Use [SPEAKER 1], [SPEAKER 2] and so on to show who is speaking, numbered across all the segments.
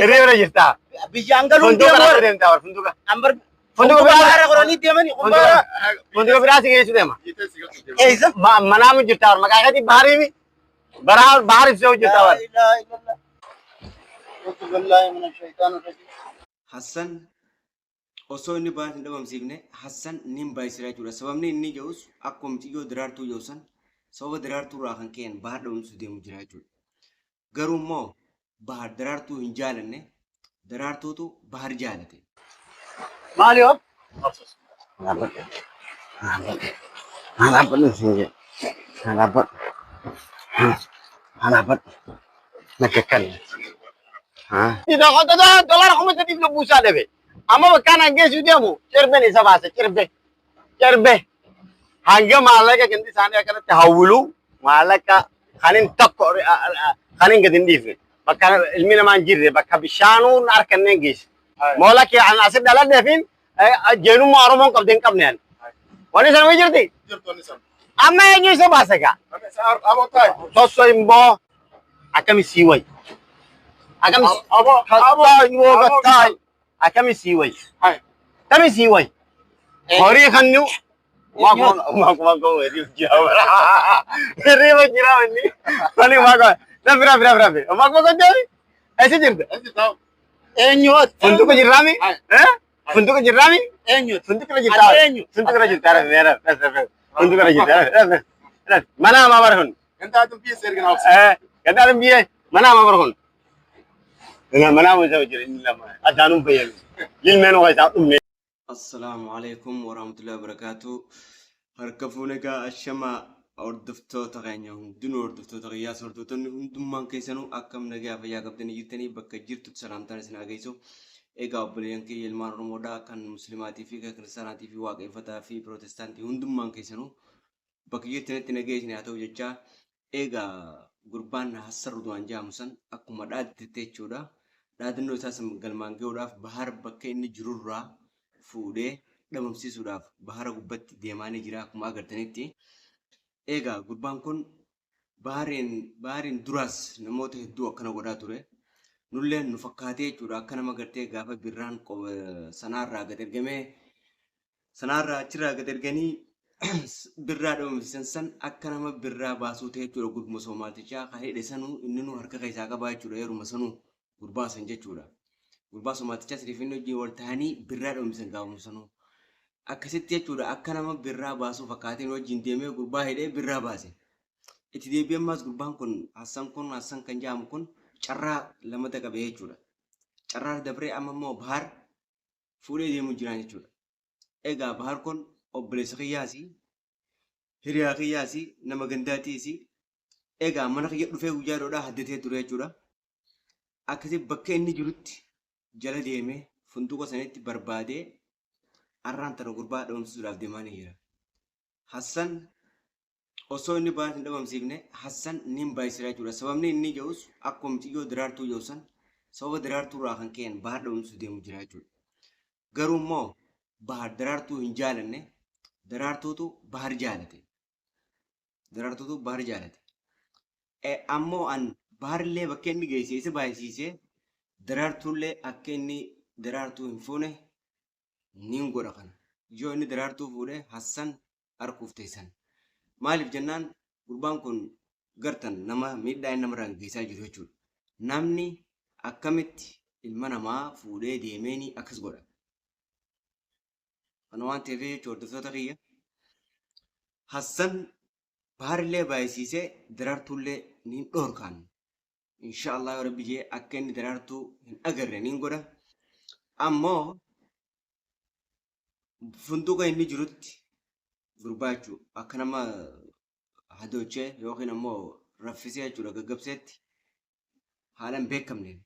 [SPEAKER 1] Hirree bira jirta.
[SPEAKER 2] Biyyaan galuun
[SPEAKER 1] Funduuqa
[SPEAKER 2] deemu
[SPEAKER 1] irra
[SPEAKER 2] bara.
[SPEAKER 1] deemta bara funduuqa.
[SPEAKER 2] Ambar
[SPEAKER 1] Funduuqa biraa
[SPEAKER 2] Kumbaara qoranii deemanii kumbaara.
[SPEAKER 1] Funduuqa biraa si geessu deema.
[SPEAKER 2] Eessa?
[SPEAKER 1] Manaamu jirta bara maqaa keetii Bahariimi. Bahar ibsee jirta bara.
[SPEAKER 2] Laa ilaaha illallah. Auzu billaahi mina shaytaani rajiim.
[SPEAKER 3] Hassan osoo inni Bahar hin dhabamsiifne Hassan nin baay'isira jechuudha. Sababni inni jedhus akkuma mucayyoo Daraartuu jedhu san sababa Daraartuu irraa kan ka'een Bahar dhabamsiisuu deemu jira jechuudha. Garuu immoo Bahar Daraartuu hin jaalanne, Daraartuutu Bahar jaalate.
[SPEAKER 1] Maali hoo? Dhaabbadhu. Dhaabbadhu. Dhaabbadhu siin jedhe. Dhaabbadhu. Dhaabbadhu. Naggakkani. Dolara 3,000 lubbuu isaa dhabe. Amma bakka anaan geessuu deemu cirben isa baase cirbe. Cirbe. Hanga maallaqa gandi isaanii akkanatti hawwilu maallaqa kanin tokko kanin gadi hin dhiifne. Bakka ilmi namaa hin jirre bakka bishaanuun harkanneen geesse. Moola kee an asi dhaladheefin jeenummaa Oromoon qabde hin qabne ani. Wanni sana wayii jirti? Amma eenyu isa baase gaa? Sosso immoo akkami sii wayi? Akkami kattaay kattaay akkami sii wayi? Akkami sii wayi? Horii kannu Makuma ko hirriba jira. Hirriba jira inni. Mani makuma. Rafi rafi rafi rafi. Makuma ko jari? Eessa jirta?
[SPEAKER 2] Eenyuuti?
[SPEAKER 1] Funduqa jirraami? Eh? Funduqa jirraami?
[SPEAKER 2] Eenyuuti?
[SPEAKER 1] Funduqa irra jirta.
[SPEAKER 2] Ati eenyu?
[SPEAKER 1] Funduqa irra jirta. Rafi rafi rafi. Funduqa irra jirta. Rafi rafi. Rafi. Mana ama bara kun. Eh, ganda biyya mana ama bara kun. Mana ama isa jira inni lama. Adaanum fayyadu. Lilmeen waa isaa dhumne.
[SPEAKER 3] Assalaamu alaikum warahmatullahi wabarakatuh. Harka fuune egaa ashama hordoftoota keenya hundinuu hordoftoota kiyyaas hordoftoonni hundummaan keessanuu akkam nagaa fayyaa qabdanii jirtanii bakka jirtutti salaamtaan isin haa geessu. Egaa obboleeyyan kiyya ilmaan Oromoodhaa kan muslimaatii fi kan kiristaanaatii fi waaqeffataa fi pirootestaantii hundummaan keessanuu bakka jirtanitti nagaa isin haa ta'u jechaa egaa gurbaan Hassan Rudwaan jedhamu san akkuma dhaadate jechuudha. Dhaadannoo isaa san galmaan gahuudhaaf Bahar bakka inni jirurraa fuudhee dhabamsiisuudhaaf Bahara gubbatti deemaa ni jira akkuma agartanitti. Egaa gurbaan kun Bahariin Bahariin duraas namoota hedduu akkana godhaa ture. Nulleen nu fakkaatee jechuudha akka nama gartee gaafa birraan sanaarraa gad ergamee Sanaarraa achirraa gad erganii birraa dhabamsiisan san akka nama birraa baasuu ta'e jechuudha gurbuma Soomaaltichaa kan hidhe sanuu inninuu harka keessaa qabaa jechuudha yeruma sanuu gurbaa san jechuudha. Gurbaa Soomaaltichaa siriif inni wajjin wal ta'anii birraa dhabamsiisan gaafuma sanuu. Akkasitti jechuudha akka nama birraa baasuu fakkaateen wajjin deemee gurbaa hidhee birraa baase. Itti deebi'ee ammaas gurbaan kun Hassan kun Hassan kan jedhamu kun carraa lamata qabee jechuudha. Carraa dabree amma immoo Bahar fuudhee deemuu jiraan jechuudha. Egaa Bahar kun obboleessa kiyyaasi, hiriyaa kiyyaasi, nama gandaatiisi. Egaa mana kiyya dhufee guyyaa dhoodhaa haddatee ture jechuudha. Akkasii bakka inni jirutti jala deemee funduuqa sanitti barbaadee arraan tana gurbaa dhabamsiisuudhaaf deemaa ni jira. Hassan osoo inni Bahar hin dhabamsiifne Hassan nin baay'isira jechuudha. Sababni inni jedhus akkuma mucayyoo Daraartuu jedhu san sababa Daraartuu irraa kan ka'een Bahar dhabamsiisuu deemu jira jechuudha. Garuu immoo Bahar Daraartuu hin jaalanne, Daraartuutu Bahar jaalate. Daraartuutu Bahar jaalate. Ammoo an Baharillee bakka inni geesse isa baay'isiisee Daraartuullee akka inni Daraartuu hin fuune nin godha kana. Yoo inni Daraartuu fuudhe Hassan arkuuf teessan. Maaliif jennaan gurbaan kun gartan nama miidhaa inni namarraan geessaa jiru jechuudha. Namni akkamitti ilma namaa fuudhee deemeeni akkas godha. Kana waan ta'eef jechuudha hordoftoota kiyya. Hassan Baharillee baay'isiisee Daraartuullee niin dhoorkaan. Insha Allah yoo Rabbi jee akka inni Daraartuu hin agarre niin godha. Ammoo funduuqa inni jirutti gurbaa jechuudha. Akka nama hadoochee yookiin ammoo raffisee jechuudha gaggabseetti haala hin beekamneen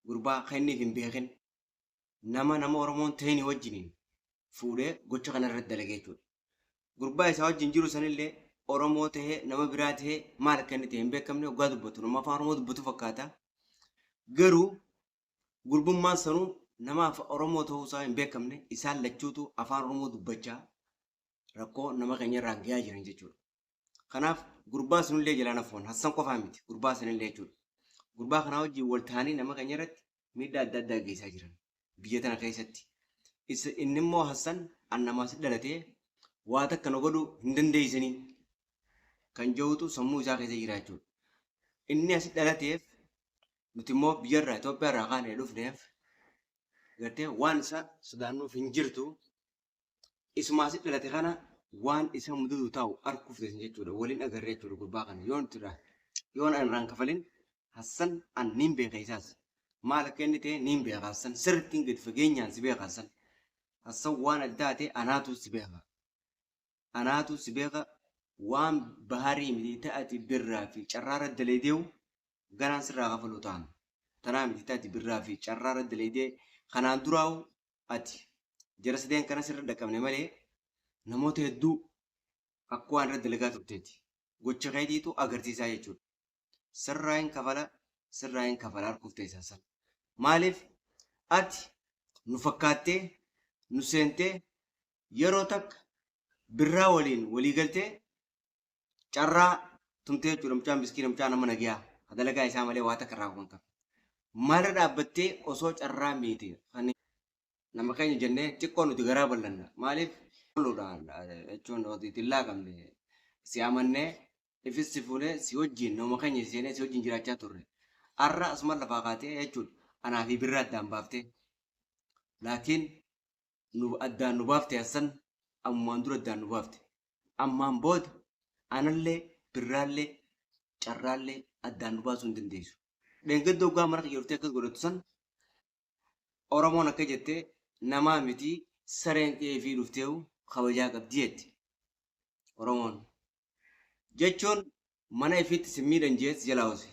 [SPEAKER 3] gurbaa kan inni hin beekin nama nama Oromoon ta'in wajjiniin fuudhee gocha kana irratti dalagee jechuudha. Gurbaa isaa wajjin jiru sanillee Oromoo ta'ee nama biraa ta'ee maal akka inni ta'e hin beekamne waggaa dubbatu nama afaan Oromoo dubbatu fakkaata. Garuu Gurbummaan sanuu nama Oromoo ta'uu isaa hin beekamne isaan lachuutu afaan Oromoo dubbachaa rakkoo nama keenya irraan gahaa jiran jechuudha. Kanaaf gurbaa sunillee jalaan hafuun Hassan qofaa miti gurbaa sanillee jechuudha. Gurbaa kanaa wajjin wal ta'anii nama keenya irratti Miidhaa adda addaa geessaa jiran biyya tana keessatti. Isa inni immoo Hassan an namaa si dhalatee waa takka na godhuu hin dandeessanii kan jedhutu sammuu isaa keessa jira jechuudha. Inni asi dhalateef nuti immoo biyyarraa Itoophiyaarraa kaanee dhufneef gartee waan isa sodaannuuf hin jirtu. Isuma asi dhalate kana waan isa mudatu taa'u arguuf teessan jechuudha. Waliin agarree jechuudha gurbaa kana. Yoon itti yoon an irraan kafalin Hassan an niin beeka isaas. Maal akka inni ta'e niin beeka Hassan. Sirriittiin gadi fageenyaan si beeka Hassan. Hassan waan addaa ta'e anaatu si beeka. Anaatu si beeka waan baharii miti ta'ati birraa fi carraara daleedeewu ganaan sirraa kafaluu ta'an. Tanaa miti ta'ati birraa fi carraara daleedee kanaan duraa'u ati jara sadeen kana sirra dhaqqabne malee namoota hedduu akka waan irra dalagaa turteeti. Gocha keetiitu agarsiisaa jechuudha. Sirraa hin kafala, sirraa hin kafala harkuuf teessaa sana. Maaliif ati nu fakkaattee nu seentee yeroo takka birraa waliin walii galtee carraa tumtee jechuudha mucaan miskiina mucaa nama nagayaa dalagaa isaa malee waa takka irraa kan qabu. Maalirra dhaabbattee osoo carraa miite kan nama keenya jennee xiqqoo nuti garaa bal'anna. Maaliif loluudhaan jechuun xillaa qabne si amannee ifis si fuunee si wajjin nama keenya seenee si wajjin jiraachaa turre. Har'a asuma lafaa kaatee jechuudha anaa fi birraa addaan baaftee. Laakiin nu addaan nu baafte Hassan ammaan dura addaan nu baafte. Ammaan booda anallee birraallee carraallee addaan nu baasuu hin dandeessu. Dheengaddoo gaa mana kiyya dhuftee akkas godhattu san Oromoon akka jettee namaa miti sareen qe'ee fi dhufteehu kabajaa qabdi jetti. Oromoon jechuun mana ifiitti si miidhan jee si jalaa hose.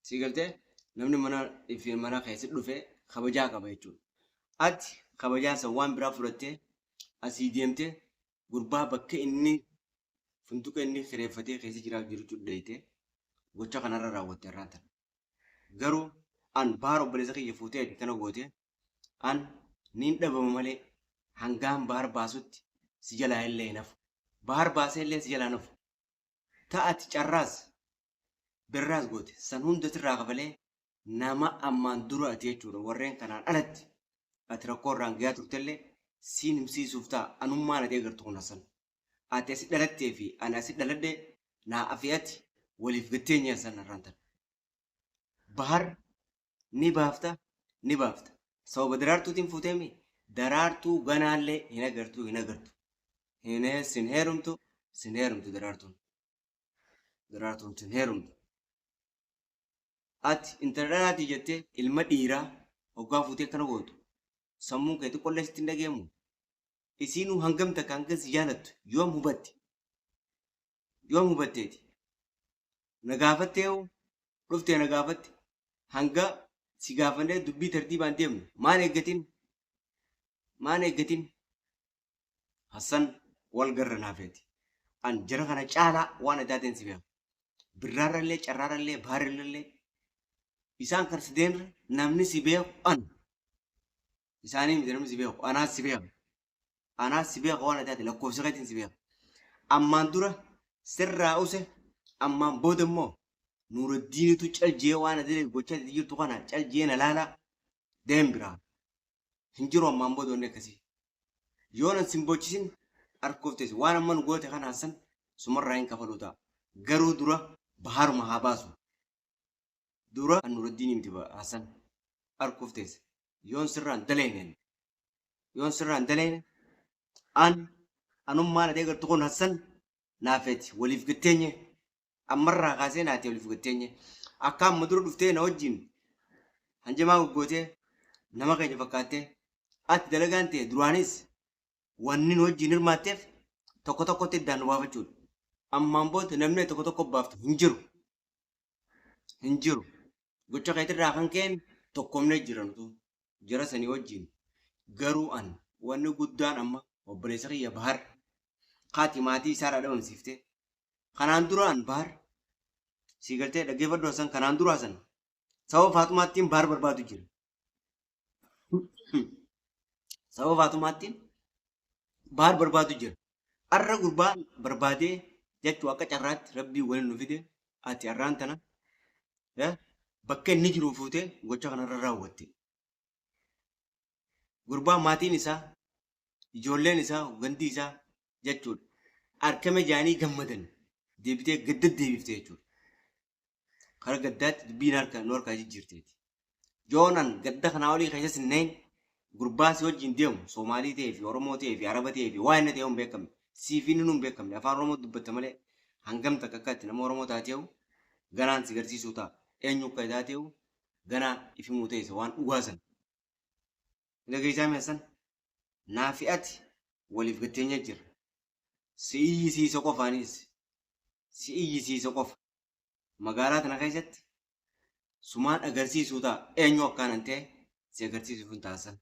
[SPEAKER 3] Si galtee namni mana ifi mana keessa dhufe kabajaa qaba jechuudha. Ati kabajaa san waan biraa fudhattee asii deemtee gurbaa bakka inni funduqa inni kireeffatee keessa jiraaf jirutti dheeyitee gocha kanarra raawwatte irraan tana. Garuu an baar obboleessa kiyya fuutee ati kana goote an niin dhabama malee hangaan baar baasutti si jalaa illee hin hafu. Baar baasee illee si jalaa hin hafu. Ta'ati carraas birraas goote san hunda sirraa kafalee nama ammaan dura ati jechuudha warreen kanaan alatti ati rakkoo irraan gahaa turtellee siin himsiisuuf ta'a anummaan ati agartu kun Hassan. Ati asi dhalattee fi ani asi dhaladhe naa afi ati waliif gatteenye Hassan irraan tana. Bahar ni baafta ni baafta. Sababa daraartuutiin fuuteemi daraartuu ganaallee hin agartu hin agartu. Hin sin heerumtu sin heerumtu daraartuun. Daraartuun sin heerumtu. Ati intala dhalaatii jettee ilma dhiiraa hoggaa fuutee akkana gootu sammuun kee xiqqollee sitti hin dhageemu. Isiinuu hangam takka hanga si jaalattu yoom hubatte? Yoom hubatteeti? Na gaafattee hoo dhuftee na gaafatte hanga si gaafannee dubbii tartiibaan deemnu maan eeggatin? Maan eeggatin? Hassan wal garra naafeeti. An jara kana caalaa waan addaateen si beeka. Birraarrallee, carraarrallee, baarirrallee isaan kan sadeenirra namni si beeku an. Isaanii miti namni si beeku anaas si beeka. Anaas si beeka waan addaate lakkoofsa keetiin si beeka. Ammaan dura sirraa use ammaan booda immoo Nuuraddiinitu caljee waan ati gochaa jirtu kana caljee na laalaa deem biraa. Hin jiru ammaan booda wanni akkasii. Yoo nan sin boochisin harkoof teessi. Waan amma nu goote kana Hassan sumarraa hin kafaluu ta'a. Garuu dura baharuma haa baasu. Dura kan Nuraddiinii miti Hassan harkoof teesse. Yoon sirraan daleene yoon sirraan daleene an anummaan ati agartu kun Hassan naafeeti waliif gatteenye ammarraa kaasee naati waliif gatteenye akka amma dura dhuftee na wajjin hanjamaa goggootee nama keenya fakkaattee ati dalagaan ta'e duraanis wanni nu wajjin hirmaatteef tokko tokkotti iddaan nu baafachuudha. Ammaan booda namni tokko tokko baaftu hin jiru. Hin jiru. Gocha keetirraa kan ka'een tokkomnee jira nutu jara sanii wajjin. Garuu an wanni guddaan amma obboleessa kiyya Bahar kaati maatii isaarraa dhabamsiiftee kanaan dura an Bahar sii galtee dhaggeeffadhu Hasan kanaan dura Hasan sababa Faaxumaattiin Bahar barbaadu jira. Sababa Faaxumaattiin Bahar barbaadu jira. Arra gurbaa barbaadee jechuu akka carraatti rabbii waliin nu fide ati arraan tana bakka inni jiru fuutee gocha kanarra raawwatte. Gurbaa maatiin isaa, ijoolleen isaa, gandi isaa jechuudha. Arkame jaanii gammadan deebitee gadda deebifte jechuudha. Kara gaddaatti dubbiin harka nu harkaa jijjiirteeti. Joonan gadda kanaa olii keessa sinneen gurbaa si wajjin deemu Soomaalii ta'ee fi Oromoo ta'ee fi Araba ta'ee fi waa inni ta'e hin beekamne. Siif inni hin beekamne afaan Oromoo dubbatta malee hangam takka akka itti nama Oromoo taateehu ganaan si garsiisuu ta'a. Eenyu akka taateehu ganaa ifimuu ta'e waan dhugaa sana. Dhageessaa meessan naafi ati waliif gatteenya jira. Si iyyisiisa qofaanis si iyyisiisa qofa. Magaalaa tana keessatti sumaan agarsiisuu ta'a. Eenyu akkaanan ta'e si agarsiisuuf hin taasisan.